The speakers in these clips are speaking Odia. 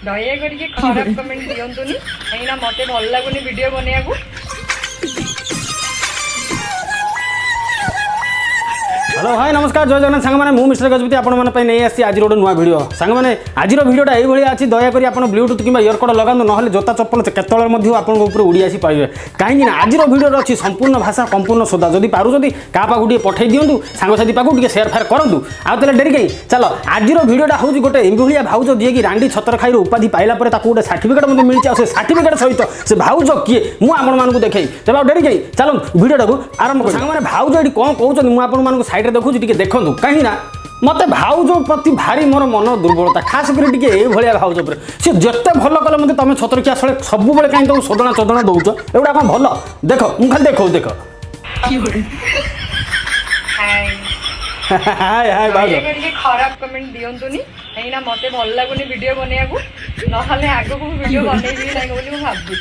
ଦୟାକରିକି ଖରାପ କମେଣ୍ଟ ଦିଅନ୍ତୁନି, କାହିଁକିନା ମତେ ଭଲ ଲାଗୁନି ଭିଡ଼ିଓ ବନେଇବାକୁ। ହ୍ୟାଲୋ, ହାଇ, ନମସ୍କାର, ଜୟ ଜଗନ୍ନାଥ ସାଙ୍ଗମାନେ। ମୁଁ ମିଷ୍ଟର ଗଜପତି ଆପଣମାନଙ୍କ ପାଇଁ ନେଇ ଆସିଛି ଆଜିର ଗୋଟେ ନୂଆ ଭିଡ଼ିଓ। ସାଙ୍ଗମାନେ, ଆଜିର ଭିଡ଼ିଓଟା ଏଇଭଳିଆ ଅଛି, ଦୟାକରି ଆପଣ ବ୍ଲୁଟୁଥ୍ କିମ୍ବା ଇୟରକଡ଼ ଲଗାନ୍ତୁ, ନହେଲେ ଜୋତା ଚପଲ କେତେବେଳେ ମଧ୍ୟ ଆପଣଙ୍କ ଉପରେ ଉଡ଼ି ଆସି ପାରିବେ। କାହିଁକି ନା ଆଜିର ଭିଡ଼ିଓରେ ଅଛି ସମ୍ପୂର୍ଣ୍ଣ ଭାଷା, ସମ୍ପୂର୍ଣ୍ଣ ସୋଦା। ଯଦି ପାରୁଛନ୍ତି, କାହା ପାଖକୁ ଟିକେ ପଠାଇ ଦିଅନ୍ତୁ, ସାଙ୍ଗସାଥି ପାଖକୁ ଟିକେ ସେୟାର ଫେୟାର କରନ୍ତୁ। ଆଉ ତାହେଲେ ଡେରି କାହିଁ? ଚାଲ। ଆଜିର ଭିଡ଼ିଓଟା ହେଉଛି ଗୋଟେ ଏଇଭଳିଆ ଭାଉଜ, ଯିଏକି ରାଣ୍ଡି ଛତର ଖାଇର ଉପାଧି ପାଇଲା ପରେ ତାକୁ ଗୋଟେ ସାର୍ଟିଫିକେଟ୍ ମଧ୍ୟ ମିଳିଛି। ଆଉ ସେ ସାର୍ଟିଫିକେଟ୍ ସହିତ ସେ ଭାଉଜ କିଏ, ମୁଁ ଆପଣମାନଙ୍କୁ ଦେଖେଇ। ତେବେ ଆଉ ଡେରି କାହିଁ? ଚାଲନ୍ତୁ, ଭିଡ଼ିଓଟାକୁ ଆରମ୍ଭ କରି। ସାଙ୍ଗମାନେ, ଭାଉଜ ଏଠି କ'ଣ କହୁଛନ୍ତି, ମୁଁ ଆପଣମାନଙ୍କୁ ସାଇଡ଼ରେ ଦେଖୁଛି, ଟିକେ ଦେଖନ୍ତୁ। କାହିଁକି ନା ମୋତେ ଭାଉଜ ପ୍ରତି ଭାରି ମୋର ମନ ଦୁର୍ବଳତା, ଖାସ କରି ଟିକେ ଏଇଭଳିଆ ଭାଉଜ ଉପରେ। ସେ ଯେତେ ଭଲ କଲେ ମୋତେ ତମେ ଛତରଖିଆ ଶଳେ ସବୁବେଳେ କାହିଁ ତାକୁ ସୋଦଣା ଚୋଦଣା ଦଉଛ? ଏଗୁଡ଼ା କ'ଣ ଭଲ? ଦେଖ, ମୁଁ ଖାଲି ଦେଖଉଛି, ଦେଖ। ହାଇ। ହାଇ ହାଇ ଭାଉଜ। ଦୟାକରିକି ଖରାପ କମେଣ୍ଟ ଦିଅନ୍ତୁନି, କାହିଁକିନା ମତେ ଭଲ ଲାଗୁନି ଭିଡ଼ିଓ ବନେଇବାକୁ। ନହେଲେ ଆଗକୁ ମୁଁ ଭିଡ଼ିଓ ବନେଇବି ନାହିଁ ବୋଲି ମୁଁ ଭାବୁଛି।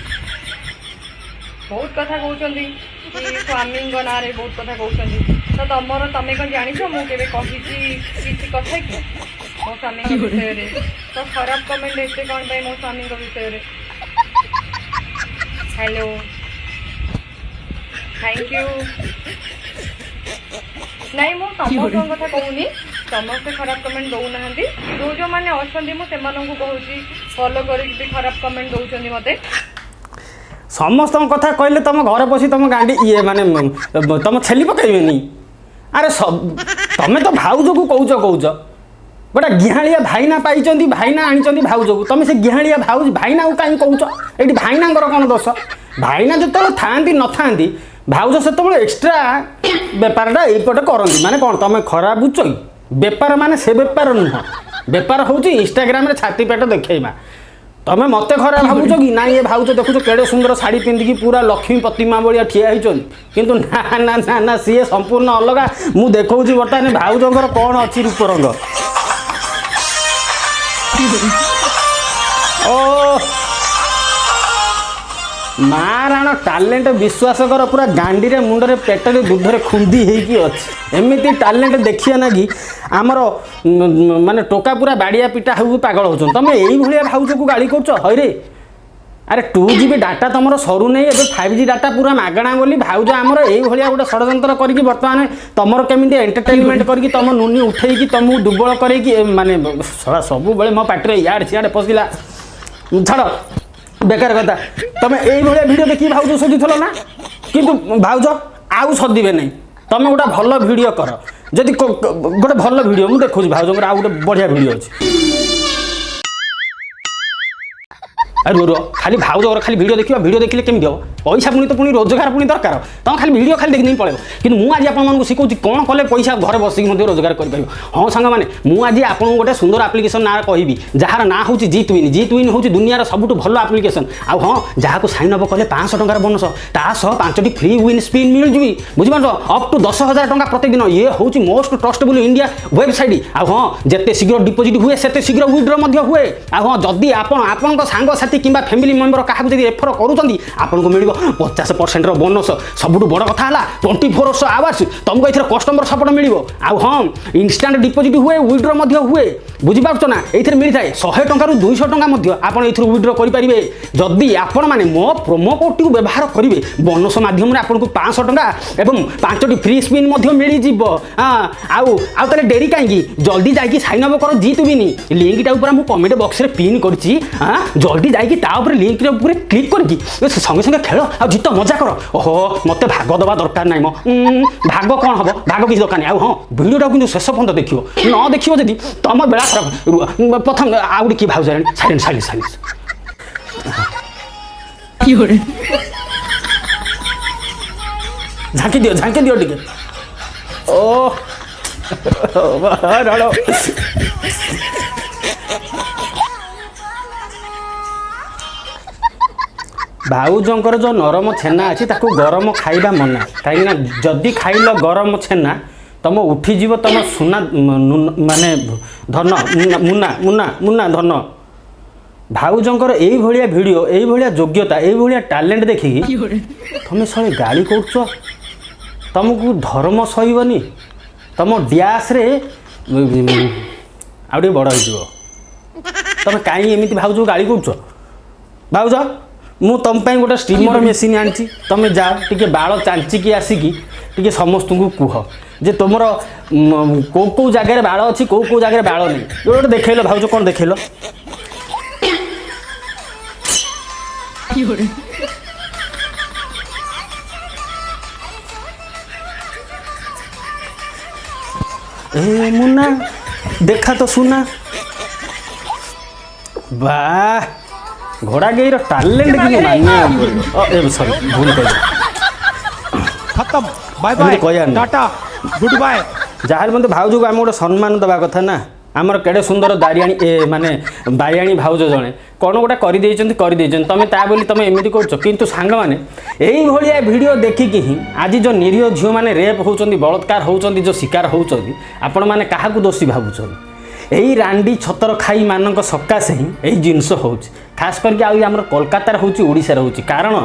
ବହୁତ କଥା କହୁଛନ୍ତି କି ସ୍ୱାମୀଙ୍କ ନାଁରେ ବହୁତ କଥା କହୁଛନ୍ତି। ତ ତମର ତମେ କଣ ଜାଣିଛ ମୁଁ କେବେ କହିଛି କିଛି କଥା କି ମୋ ସ୍ୱାମୀଙ୍କ ବିଷୟରେ? ତ ଖରାପ କମେଣ୍ଟ ଏତେ କଣ ପାଇଁ ମୋ ସ୍ୱାମୀଙ୍କ ବିଷୟରେ? Hello, thank you. ନାଇଁ, ମୁଁ ସମସ୍ତଙ୍କ କଥା କହୁନି। ସମସ୍ତେ ଖରାପ କମେଣ୍ଟ ଦଉନାହାନ୍ତି। ଯୋଉ ଯୋଉମାନେ ଅଛନ୍ତି, ମୁଁ ସେମାନଙ୍କୁ କହୁଛି, ଫଲୋ କରିକି ବି ଖରାପ କମେଣ୍ଟ ଦଉଛନ୍ତି ମତେ। ସମସ୍ତଙ୍କ କଥା କହିଲେ ତମ ଘରେ ପଶି ତମ ଗାଣ୍ଡି ଇଏ ମାନେ ତମ ଛେଲି ପକେଇବେନି? ଆରେ, ତମେ ତ ଭାଉଜକୁ କହୁଛ କହୁଛ, ଗୋଟେ ଗିହାଳିଆ ଭାଇନା ପାଇଛନ୍ତି, ଭାଇନା ଆଣିଛନ୍ତି ଭାଉଜକୁ। ତମେ ସେ ଗିହାଳିଆ ଭାଉଜ ଭାଇନାକୁ କାହିଁ କହୁଛ? ଏଇଠି ଭାଇନାଙ୍କର କ'ଣ ଦୋଷ? ଭାଇନା ଯେତେବେଳେ ଥାଆନ୍ତି ନଥାନ୍ତି, ଭାଉଜ ସେତେବେଳେ ଏକ୍ସଟ୍ରା ବେପାରଟା ଏଇପଟେ କରନ୍ତି। ମାନେ କ'ଣ ତମେ ଖରାପ ବୁଝୁଛ କି? ବେପାର ମାନେ ସେ ବେପାର ନୁହଁ, ବେପାର ହେଉଛି ଇନଷ୍ଟାଗ୍ରାମରେ ଛାତି ପେଟ ଦେଖେଇବା। ତମେ ମତେ ଖରାପ ଭାବୁଛ କି? ନାଇଁ, ଏ ଭାଉଜ ଦେଖୁଛ କେଡ଼େ ସୁନ୍ଦର ଶାଢ଼ୀ ପିନ୍ଧିକି ପୁରା ଲକ୍ଷ୍ମୀ ପ୍ରତିମା ଭଳିଆ ଠିଆ ହେଇଛନ୍ତି। କିନ୍ତୁ ନା ନା ନା ନା, ସିଏ ସମ୍ପୂର୍ଣ୍ଣ ଅଲଗା। ମୁଁ ଦେଖାଉଛି ବର୍ତ୍ତମାନ ଭାଉଜଙ୍କର କ'ଣ ଅଛି ରୂପରଙ୍ଗ। ଓ ମା ରାଣ, ଟ୍ୟାଲେଣ୍ଟ ବିଶ୍ୱାସ କର, ପୁରା ଗାଣ୍ଡିରେ, ମୁଣ୍ଡରେ, ପେଟରେ, ଦୁଧରେ ଖୁନ୍ଦି ହେଇକି ଅଛି। ଏମିତି ଟ୍ୟାଲେଣ୍ଟ ଦେଖିବା ନାଗି ଆମର ମାନେ ଟୋକା ପୁରା ବାଡ଼ିଆ ପିଟା ହେଉ ପାଗଳ ହେଉଛନ୍ତି। ତମେ ଏଇଭଳିଆ ଭାଉଜକୁ ଗାଳି କରୁଛ? ହଇରେ, ଆରେ, 2 ଜିବି ଡାଟା ତମର ସରୁନେଇ, ଏବେ 5G data ପୁରା ମାଗଣା ବୋଲି ଭାଉଜ ଆମର ଏଇଭଳିଆ ଗୋଟେ ଷଡ଼ଯନ୍ତ୍ର କରିକି ବର୍ତ୍ତମାନ ତମର କେମିତି ଏଣ୍ଟରଟେନମେଣ୍ଟ କରିକି ତମ ନୁନି ଉଠେଇକି ତମକୁ ଦୁର୍ବଳ କରେଇକି ମାନେ ଶଳା ସବୁବେଳେ ମୋ ପାଟିରେ ଇଆଡ଼େ ସିଆଡ଼େ ପଶିଲା। ଛାଡ଼, ବେକାର କଥା। ତମେ ଏଇଭଳିଆ ଭିଡ଼ିଓ ଦେଖିକି ଭାଉଜ ଶୋଧିଥିଲ ନା? କିନ୍ତୁ ଭାଉଜ ଆଉ ସଦିବେ ନାହିଁ। ତମେ ଗୋଟେ ଭଲ ଭିଡ଼ିଓ କର ଯଦି ଗୋଟେ ଭଲ ଭିଡ଼ିଓ ମୁଁ ଦେଖୁଛି। ଭାଉଜଙ୍କର ଆଉ ଗୋଟେ ବଢ଼ିଆ ଭିଡ଼ିଓ ଅଛି। ଆରେ ରୁହ ରୁହ, ଖାଲି ଭାଉଜଙ୍କର ଖାଲି ଭିଡ଼ିଓ ଦେଖିବା, ଭିଡ଼ିଓ ଦେଖିଲେ କେମିତି ହେବ? ପଇସା ପୁଣି ତ ପୁଣି ରୋଜଗାର ପୁଣି ଦରକାର। ତମେ ଖାଲି ଭିଡ଼ିଓ ଖାଲି ଦେଖି ନେଇ ପଳେଇବ। କିନ୍ତୁ ମୁଁ ଆଜି ଆପଣମାନଙ୍କୁ ଶିଖଉଛି କ'ଣ କଲେ ପଇସା ଘରେ ବସିକି ମଧ୍ୟ ରୋଜଗାର କରିପାରିବ। ହଁ ସାଙ୍ଗମାନେ, ମୁଁ ଆଜି ଆପଣଙ୍କୁ ଗୋଟେ ସୁନ୍ଦର ଆପ୍ଲିକେସନ୍ ନାଁ କହିବି, ଯାହାର ନାଁ ହେଉଛି ଜିତ୍ ୱିନ୍। ଜିତ୍ ୱିନ୍ ହେଉଛି ଦୁନିଆର ସବୁଠୁ ଭଲ ଆପ୍ଲିକେସନ୍। ଆଉ ହଁ, ଯାହାକୁ ସାଇନ୍ ଅପ୍ କଲେ 500 ଟଙ୍କାର ବୋନସ୍, ତା ସହ ପାଞ୍ଚଟି ଫ୍ରି ୱିନ୍ ସ୍ପିନ୍ ମିଳିଯିବି। ବୁଝିପାରୁଛ? ଅପ୍ ଟୁ 10,000 ଟଙ୍କା ପ୍ରତିଦିନ। ଇଏ ହେଉଛି ମୋଷ୍ଟ ଟ୍ରଷ୍ଟେବଲ୍ ଇଣ୍ଡିଆ ୱେବସାଇଟ୍। ଆଉ ହଁ, ଯେତେ ଶୀଘ୍ର ଡିପୋଜିଟ୍ ହୁଏ, ସେତେ ଶୀଘ୍ର ୱିଡ୍ର ମଧ୍ୟ ହୁଏ। ଆଉ ହଁ, ଯଦି ଆପଣ ଆପଣଙ୍କ ସାଙ୍ଗସାଥି କିମ୍ବା ଫ୍ୟାମିଲି ମେମ୍ବର କାହାକୁ ଯଦି ରେଫର କରୁଛନ୍ତି, ଆପଣଙ୍କୁ ମିଳିବ 50 ପରସେଣ୍ଟର ବୋନସ୍। ସବୁଠୁ ବଡ଼ କଥା ହେଲା, 24 ଆୱାର୍ସ ତୁମକୁ ଏଥିରେ କଷ୍ଟମର ସପୋର୍ଟ ମିଳିବ। ଆଉ ହଁ, ଇନଷ୍ଟାଣ୍ଟ ଡିପୋଜିଟ୍ ହୁଏ, ୱିଡ୍ର ମଧ୍ୟ ହୁଏ। ବୁଝିପାରୁଛ ନା? ଏଇଥିରେ ମିଳିଥାଏ 100 ଟଙ୍କାରୁ 200 ଟଙ୍କା ମଧ୍ୟ ଆପଣ ଏଇଥିରୁ ୱିଡ୍ର କରିପାରିବେ। ଯଦି ଆପଣମାନେ ମୋ ପ୍ରୋମୋ କୋଡ଼ଟିକୁ ବ୍ୟବହାର କରିବେ, ବୋନସ୍ ମାଧ୍ୟମରେ ଆପଣଙ୍କୁ 500 ଟଙ୍କା ଏବଂ ପାଞ୍ଚଟି ଫ୍ରି ସ୍ପିନ୍ ମଧ୍ୟ ମିଳିଯିବ। ହଁ, ଆଉ ଆଉ ତାହେଲେ ଡେରି କାହିଁକି? ଜଲ୍ଦି ଯାଇକି ସାଇନ୍ ଅପ୍ କର ଜିତ୍ ୱିନ୍। ଲିଙ୍କଟା ଉପରେ ମୁଁ କମେଣ୍ଟ ବକ୍ସରେ ପିନ୍ କରିଛି। ହଁ, ଜଲ୍ଦି ଯାଇକି ତା ଉପରେ ଲିଙ୍କରେ ଉପରେ କ୍ଲିକ୍ କରିକି ଏ ସଙ୍ଗେ ସଙ୍ଗେ ଖେଳ ଆଉ ଜିତ, ମଜା କର। ଓହୋ, ମୋତେ ଭାଗ ଦେବା ଦରକାର ନାହିଁ ମ। ଭାଗ କ'ଣ ହବ? ଭାଗ କିଛି ଦରକାର ନାହିଁ। ଆଉ ହଁ, ଭିଡ଼ିଓଟାକୁ କିନ୍ତୁ ଶେଷ ପର୍ଯ୍ୟନ୍ତ ଦେଖିବ। ନ ଦେଖିବ ଯଦି, ତମ ବେଳା ଖରାପ। ରୁହ, ପ୍ରଥମ ଆଉ ଗୋଟେ କିଏ ଭାଉଜ ହେଲାଣି। Silence, silence, silence. 有人， ଝାଙ୍କି ଦିଅ, ଝାଙ୍କି ଦିଅ ଟିକେ। ଓ ରାଣ, ଭାଉଜଙ୍କର ଯେଉଁ ନରମ ଛେନା ଅଛି, ତାକୁ ଗରମ ଖାଇବା ମନା। କାହିଁକିନା ଯଦି ଖାଇଲ ଗରମ ଛେନା, ତମ ଉଠିଯିବ ତମ ସୁନା ମାନେ ଧନ ମୁନା ମୁନା ମୁନା ମୁନା ଧନ। ଭାଉଜଙ୍କର ଏଇଭଳିଆ ଭିଡ଼ିଓ, ଏଇଭଳିଆ ଯୋଗ୍ୟତା, ଏଇଭଳିଆ ଟ୍ୟାଲେଣ୍ଟ ଦେଖିକି 有人， ତମେ ଶଳେ ଗାଳି କରୁଛ, ତମକୁ ଧର୍ମ ସହିବନି। ତମ ଡ୍ୟାସ୍ରେ ଆଉ ଟିକେ ବଡ଼ ହେଇଯିବ। ତମେ କାହିଁ ଏମିତି ଭାଉଜକୁ ଗାଳି କରୁଛ? ଭାଉଜ, ମୁଁ ତମ ପାଇଁ ଗୋଟେ ଷ୍ଟିମର ମେସିନ୍ ଆଣିଛି। ତମେ ଯାଅ, ଟିକେ ବାଳ ଚାଞ୍ଚିକି ଆସିକି ଟିକେ ସମସ୍ତଙ୍କୁ କୁହ ଯେ ତୁମର କେଉଁ କେଉଁ ଜାଗାରେ ବାଳ ଅଛି, କେଉଁ କେଉଁ ଜାଗାରେ ବାଳ ନାହିଁ। ଗୋଟେ ଦେଖେଇଲ ଭାଉଜ, କ'ଣ ଦେଖେଇଲ? ଏ ମୁନା, ଦେଖା ତ ସୁନା। ବାহ, ଘୋଡ଼ା ଗେଇର ଟ୍ୟାଲେଣ୍ଟ କିନ୍ତୁ ମାନିବାକୁ ପଡ଼ିବ। ଏ ସରି, ଭୁଲ କହିଲି। खत्म, बाय ଏମିତି बाय, କହିବାର ନାହିଁ। Tata, good bye. ଯାହାହେଲେ ମଧ୍ୟ ଭାଉଜକୁ ଆମେ ଗୋଟେ ସମ୍ମାନ ଦେବା କଥା ନା। ଆମର କେଡ଼େ ସୁନ୍ଦର ଦାରିଆଣୀ, ଏ ମାନେ ବାଇଆଣୀ ଭାଉଜ ଜଣେ କ'ଣ ଗୋଟେ କରିଦେଇଛନ୍ତି, କରିଦେଇଛନ୍ତି। ତମେ ତା ବୋଲି ତମେ ଏମିତି କରୁଛ? କିନ୍ତୁ ସାଙ୍ଗମାନେ, ଏଇଭଳିଆ ଭିଡ଼ିଓ ଦେଖିକି ହିଁ ଆଜି ଯେଉଁ ନିରୀହ ଝିଅମାନେ ରେପ୍ ହେଉଛନ୍ତି, ବଳାତ୍କାର ହେଉଛନ୍ତି, ଯେଉଁ ଶିକାର ହେଉଛନ୍ତି, ଆପଣମାନେ କାହାକୁ ଦୋଷୀ ଭାବୁଛନ୍ତି? ଏଇ ରାଣ୍ଡି ଛତର ଖାଇ ମାନଙ୍କ ସକାଶେ ହିଁ ଏଇ ଜିନିଷ ହେଉଛି। ଖାସ କରିକି ଆଉ ଆମର କୋଲକାତାରେ ହେଉଛି, ଓଡ଼ିଶାରେ ହେଉଛି, କାରଣ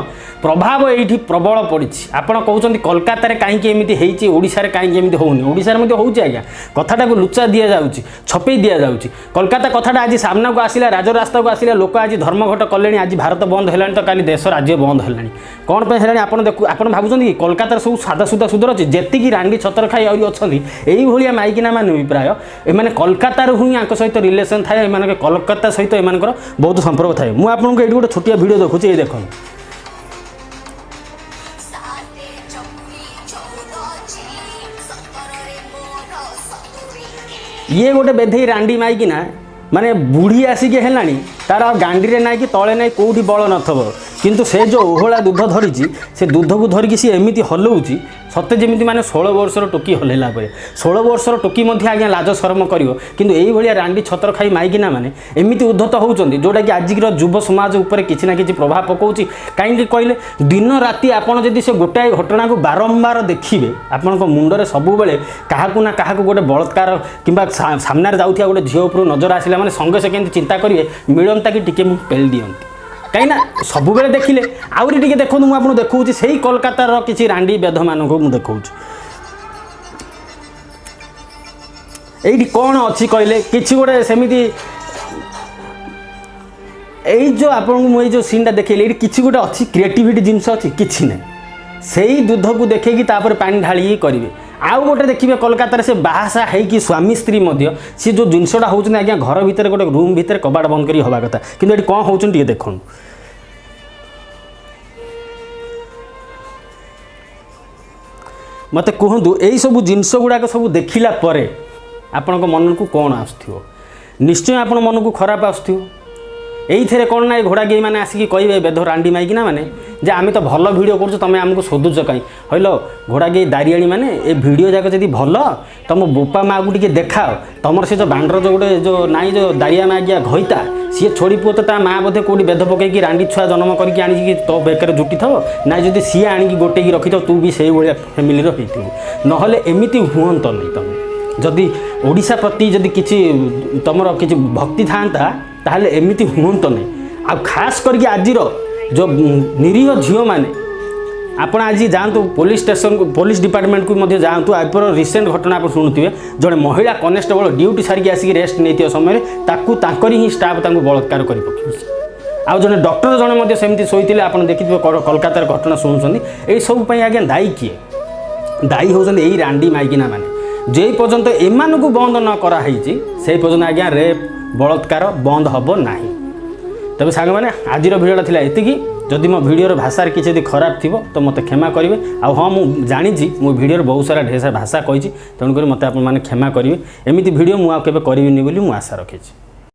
ପ୍ରଭାବ ଏଇଠି ପ୍ରବଳ ପଡ଼ିଛି। ଆପଣ କହୁଛନ୍ତି କୋଲକାତାରେ କାହିଁକି ଏମିତି ହେଇଛି, ଓଡ଼ିଶାରେ କାହିଁକି ଏମିତି ହେଉନି? ଓଡ଼ିଶାରେ ମଧ୍ୟ ହେଉଛି ଆଜ୍ଞା। କଥାଟାକୁ ଲୁଚା ଦିଆଯାଉଛି, ଛପେଇ ଦିଆଯାଉଛି। କୋଲକାତା କଥାଟା ଆଜି ସାମ୍ନାକୁ ଆସିଲା, ରାଜରାସ୍ତାକୁ ଆସିଲା। ଲୋକ ଆଜି ଧର୍ମଘଟ କଲେଣି, ଆଜି ଭାରତ ବନ୍ଦ ହେଲାଣି ତ କାଲି ଦେଶ ରାଜ୍ୟ ବନ୍ଦ ହେଲାଣି। କ'ଣ ପାଇଁ ହେଲାଣି? ଆପଣ ଦେଖୁ, ଆପଣ ଭାବୁଛନ୍ତି କି କୋଲକାତାରେ ସବୁ ସାଦା ସୁଦା ସୁନ୍ଦର ଅଛି? ଯେତିକି ରାଣ୍ଡି ଛତର ଖାଇ ଆହୁରି ଅଛନ୍ତି ଏଇଭଳିଆ ମାଇକିନା ମାନେ ବି ପ୍ରାୟ ଏମାନେ କୋଲକାତାରୁ ହିଁ ୟାଙ୍କ ସହିତ ରିଲେସନ୍ ଥାଏ। ଏମାନଙ୍କ କୋଲକାତା ସହିତ ଏମାନଙ୍କର ବହୁତ ସମ୍ପର୍କ ଥାଏ। ମୁଁ ଆପଣଙ୍କୁ ଏଇଠି ଗୋଟେ ଛୋଟିଆ ଭିଡ଼ିଓ ଦେଖୁଛି, ଏଇ ଦେଖନ୍ତୁ। ସାତେ ଚଉରି 14 17ରେ ମୋର 70। ଇଏ ଗୋଟେ ବେଧେଇ ରାଣ୍ଡି ମାଇକିନା, ମାନେ ବୁଢ଼ୀ ଆସିକି ହେଲାଣି, ତାର ଆଉ ଗାଣ୍ଡିରେ ନାହିଁ କି ତଳେ ନାହିଁ, କେଉଁଠି ବଳ ନଥିବ। କିନ୍ତୁ ସେ ଯେଉଁ ଓହଳା ଦୁଧ ଧରିଛି, ସେ ଦୁଧକୁ ଧରିକି ସିଏ ଏମିତି ହଲଉଛି, ସତେ ଯେମିତି ମାନେ 16 ବର୍ଷର ଟୋକି ହଲେଇଲା ପରେ। 16 ବର୍ଷର ଟୋକି ମଧ୍ୟ ଆଜ୍ଞା ଲାଜ ସରମ କରିବ। କିନ୍ତୁ ଏଇଭଳିଆ ରାଣ୍ଡି ଛତର ଖାଇ ମାଇକିନା ମାନେ ଏମିତି ଉଦ୍ଧତ ହେଉଛନ୍ତି, ଯେଉଁଟାକି ଆଜିର ଯୁବ ସମାଜ ଉପରେ କିଛି ନା କିଛି ପ୍ରଭାବ ପକାଉଛି। କାହିଁକି କହିଲେ, ଦିନ ରାତି ଆପଣ ଯଦି ସେ ଗୋଟାଏ ଘଟଣାକୁ ବାରମ୍ବାର ଦେଖିବେ, ଆପଣଙ୍କ ମୁଣ୍ଡରେ ସବୁବେଳେ କାହାକୁ ନା କାହାକୁ ଗୋଟେ ବଳାତ୍କାର କିମ୍ବା ସାମ୍ନାରେ ଯାଉଥିବା ଗୋଟେ ଝିଅ ଉପରୁ ନଜର ଆସିଲା ମାନେ ସଙ୍ଗେ ସଙ୍ଗେ କେମିତି ଚିନ୍ତା କରିବେ, ମିଳନ୍ତା କି ଟିକେ ମୁଁ ପେଲି ଦିଅନ୍ତି। କାହିଁକିନା ସବୁବେଳେ ଦେଖିଲେ। ଆହୁରି ଟିକେ ଦେଖନ୍ତୁ, ମୁଁ ଆପଣଙ୍କୁ ଦେଖାଉଛି, ସେଇ କୋଲକାତାର କିଛି ରାଣ୍ଡି ବେଧମାନଙ୍କୁ ମୁଁ ଦେଖାଉଛି। ଏଇଠି କ'ଣ ଅଛି କହିଲେ? କିଛି ଗୋଟେ ସେମିତି ଏଇ ଯେଉଁ ଆପଣଙ୍କୁ ମୁଁ ଏଇ ଯେଉଁ ସିନ୍ଟା ଦେଖେଇଲି, ଏଇଠି କିଛି ଗୋଟେ ଅଛି, କ୍ରିଏଟିଭିଟି ଜିନିଷ ଅଛି? କିଛି ନାହିଁ। ସେଇ ଦୁଧକୁ ଦେଖେଇକି ତାପରେ ପାଣି ଢାଳିକି କରିବେ। ଆଉ ଗୋଟେ ଦେଖିବେ, କୋଲକାତାରେ ସେ ବାହାସା ହେଇକି ସ୍ୱାମୀ ସ୍ତ୍ରୀ ମଧ୍ୟ ସେ ଯେଉଁ ଜିନିଷଟା ହେଉଛନ୍ତି ଆଜ୍ଞା, ଘର ଭିତରେ ଗୋଟେ ରୁମ୍ ଭିତରେ କବାଟ ବନ୍ଦ କରି ହେବା କଥା, କିନ୍ତୁ ଏଠି କ'ଣ ହେଉଛନ୍ତି ଟିକେ ଦେଖନ୍ତୁ। ମୋତେ କୁହନ୍ତୁ, ଏଇସବୁ ଜିନିଷ ଗୁଡ଼ାକ ସବୁ ଦେଖିଲା ପରେ ଆପଣଙ୍କ ମନକୁ କ'ଣ ଆସୁଥିବ? ନିଶ୍ଚୟ ଆପଣ ମନକୁ ଖରାପ ଆସୁଥିବ। ଏଇଥିରେ କ'ଣ ନା ଏ ଘୋଡ଼ା ଗେଇମାନେ ଆସିକି କହିବେ, ବେଧ ରାଣ୍ଡି ମାଇକିନା ମାନେ, ଯେ ଆମେ ତ ଭଲ ଭିଡ଼ିଓ କରୁଛୁ, ତୁମେ ଆମକୁ ଶୋଧୁଛ କାହିଁ? ହଇଲ ଘୋଡ଼ା ଗେଇ ଦାରିଆଣୀ ମାନେ, ଏ ଭିଡ଼ିଓ ଯାକ ଯଦି ଭଲ, ତୁମ ବୋପା ମାଆକୁ ଟିକେ ଦେଖାଅ। ତୁମର ସେ ଯେଉଁ ବାଣ୍ଡର ଯେଉଁ ଗୋଟେ ଯେଉଁ ନାଇଁ, ଯେଉଁ ଦାରିଆ ମାଗିଆ ଘଇତା, ସିଏ ଛୋଡ଼ି ପୁଅ ତ ତା ମା ବୋଧେ କେଉଁଠି ବେଧ ପକେଇକି ରାଣ୍ଡି ଛୁଆ ଜନ୍ମ କରିକି ଆଣିକି ତୋ ବେକରେ ଜୁଟିଥିବ। ନାଇଁ ଯଦି ସିଏ ଆଣିକି ଗୋଟେଇକି ରଖିଥିବ, ତୁ ବି ସେଇଭଳିଆ ଫ୍ୟାମିଲିର ହେଇଥିବୁ। ନହେଲେ ଏମିତି ହୁଅନ୍ତନି। ତମେ ଯଦି ଓଡ଼ିଶା ପ୍ରତି ଯଦି କିଛି ତୁମର କିଛି ଭକ୍ତି ଥାନ୍ତା, ତାହେଲେ ଏମିତି ହୁଅନ୍ତନି। ଆଉ ଖାସ କରିକି ଆଜିର ଯେଉଁ ନିରୀହ ଝିଅମାନେ, ଆପଣ ଆଜି ଯାଆନ୍ତୁ ପୋଲିସ ଷ୍ଟେସନକୁ, ପୋଲିସ ଡିପାର୍ଟମେଣ୍ଟକୁ ମଧ୍ୟ ଯାଆନ୍ତୁ। ଏପର ରିସେଣ୍ଟ ଘଟଣା ଆପଣ ଶୁଣୁଥିବେ, ଜଣେ ମହିଳା କନେଷ୍ଟବଳ ଡ୍ୟୁଟି ସାରିକି ଆସିକି ରେଷ୍ଟ ନେଇଥିବା ସମୟରେ ତାକୁ ତାଙ୍କରି ହିଁ ଷ୍ଟାଫ୍ ତାଙ୍କୁ ବଳାତ୍କାର କରି ପକାଉଛି। ଆଉ ଜଣେ ଡକ୍ଟର ଜଣେ ମଧ୍ୟ ସେମିତି ଶୋଇଥିଲେ, ଆପଣ ଦେଖିଥିବେ, କୋଲକାତାର ଘଟଣା ଶୁଣୁଛନ୍ତି। ଏଇସବୁ ପାଇଁ ଆଜ୍ଞା ଦାୟୀ କିଏ? ଦାୟୀ ହେଉଛନ୍ତି ଏଇ ରାଣ୍ଡି ମାଇକିନା ମାନେ। ଯେ ପର୍ଯ୍ୟନ୍ତ ଏମାନଙ୍କୁ ବନ୍ଦ ନ କରାହେଇଛି, ସେଇ ପର୍ଯ୍ୟନ୍ତ ଆଜ୍ଞା ରେପ୍ ବଳାତ୍କାର ବନ୍ଦ ହେବ ନାହିଁ। ତେବେ ସାଙ୍ଗମାନେ, ଆଜିର ଭିଡ଼ିଓଟା ଥିଲା ଏତିକି। ଯଦି ମୋ ଭିଡ଼ିଓର ଭାଷାରେ କିଛି ଯଦି ଖରାପ ଥିବ ତ ମୋତେ କ୍ଷମା କରିବେ। ଆଉ ହଁ, ମୁଁ ଜାଣିଛି ମୁଁ ଭିଡ଼ିଓରେ ବହୁତ ସାରା ଢେର ସାରା ଭାଷା କହିଛି, ତେଣୁକରି ମୋତେ ଆପଣମାନେ କ୍ଷମା କରିବେ। ଏମିତି ଭିଡ଼ିଓ ମୁଁ ଆଉ କେବେ କରିବିନି ବୋଲି ମୁଁ ଆଶା ରଖିଛି।